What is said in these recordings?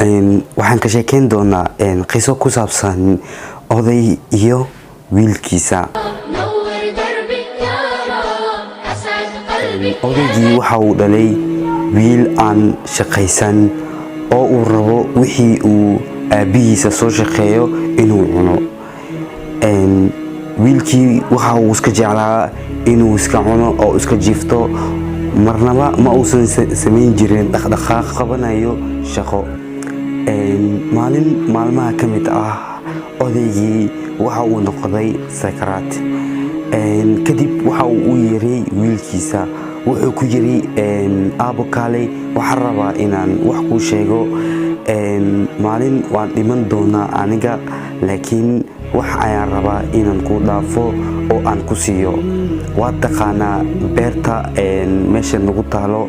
Waxaan ka sheekeyn doonaa qiso ku saabsan oday iyo wiilkiisa. نور دربي يا رب، أسعد قلبي. Odaygii waxa uu dhalay wiil aan shaqaysan oo uu rabo wixii uu aabbihiisa soo shaqeeyo inuu cuno. Wiilkii waxa uu iska jeclaa inuu iska cuno oo iska jiifto. Marnaba ma uusan samayn jirin dhaqdhaqaaq qabanayo shaqo. Maalin maalmaha ka mid ah, odaygii waxa uu noqday sakaraat. Kadib waxa uu u yeeray wiilkiisa. Wuxuu ku yiri, "Aabo, kaalay, waxaan rabaa inaan wax kuu sheego. Maalin waan dhiman doonaa aniga, laakiin wax ayaan rabaa inaan ku dhaafo oo aan ku siiyo. Waad taqaanaa beerta meesha nagu taalo.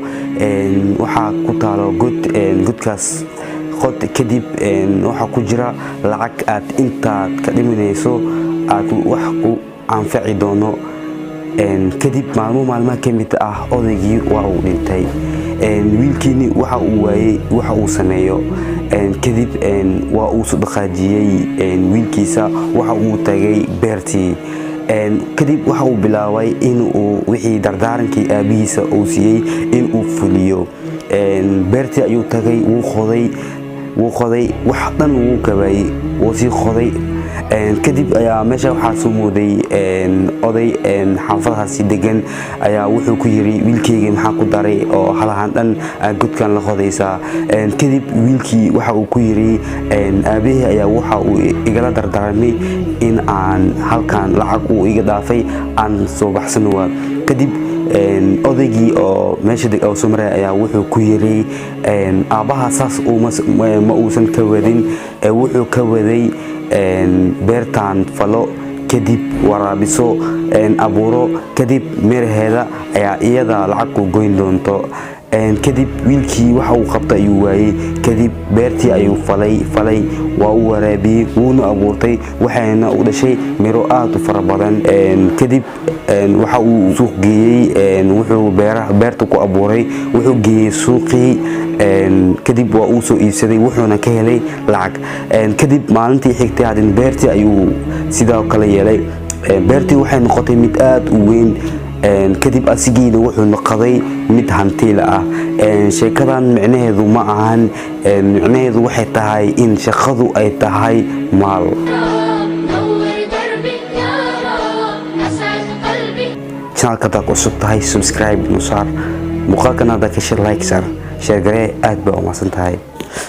Waxaa ku taalo god. Godkaas qod, kadib waxaa ku jira lacag aad intaad ka dhimanayso aad wax ku anfaci doono." Kadib maalmo maalmaha ka mid ah, odaygii waa uu dhintay. Wiilkiini waxa uu waayey waxa uu sameeyo. Kadib waa uu soo dhaqaajiyey wiilkiisa. Waxa uu tagay beertii. Kadib waxa uu bilaabay in uu wixii dardaarankii aabihiisa uu siiyey in uu fuliyo. Beertii ayuu tagay, wuu qoday, wuu qoday, wax dhan wuu kabayey, wuu sii qoday. Kadib ayaa meesha waxaa soo mooday oday xaafadahaasi degan ayaa wuxuu ku yiri, "Wiilkeyga, maxaa ku daray oo halahan dhan godkan la qodaysaa?" Kadib wiilkii waxa uu ku yiri, "Aabahii ayaa waxa uu igala dardaarmay in aan halkan lacag uu iga dhaafay aan soo baxsan waa." Kadib odaygii oo meesha oo soo maraya ayaa wuxuu ku yiri, "Aabbaha saas ma uusan ka wadin. Wuxuu ka waday beertan falo, kadib waraabiso, abuuro, kadib miraheeda ayaa iyada lacag ku goyn doonto." Kadib wiilkii waxa uu qabtay ayuu waayey. Kadib beertii ayuu falay, falay, waa uu waraabiyey, wuuna abuurtay, waxayna u dhashay miro aad u fara badan. Kadib waxa uu suuq geeyey wuxuu beerta ku abuuray, wuxuu geeyey suuqii. Kadib waa uu soo iibsaday, wuxuuna ka helay lacag. Kadib maalintii xigtay haddana beertii ayuu sidoo kale yeelay. Beertii waxay noqotay mid aad u weyn. Kadib asigiina wuxuu noqday mid hantiila ah. Sheekadan micnaheedu ma ahan, micnaheedu waxay tahay in shaqadu ay tahay maal. نور دربي يا رب، أسعد قلبي. Channelka hadaad cusub tahay, subscribe noo saar. Muuqaalkan haddaa ka share, like saar, share garee. Aad baa u mahadsan tahay.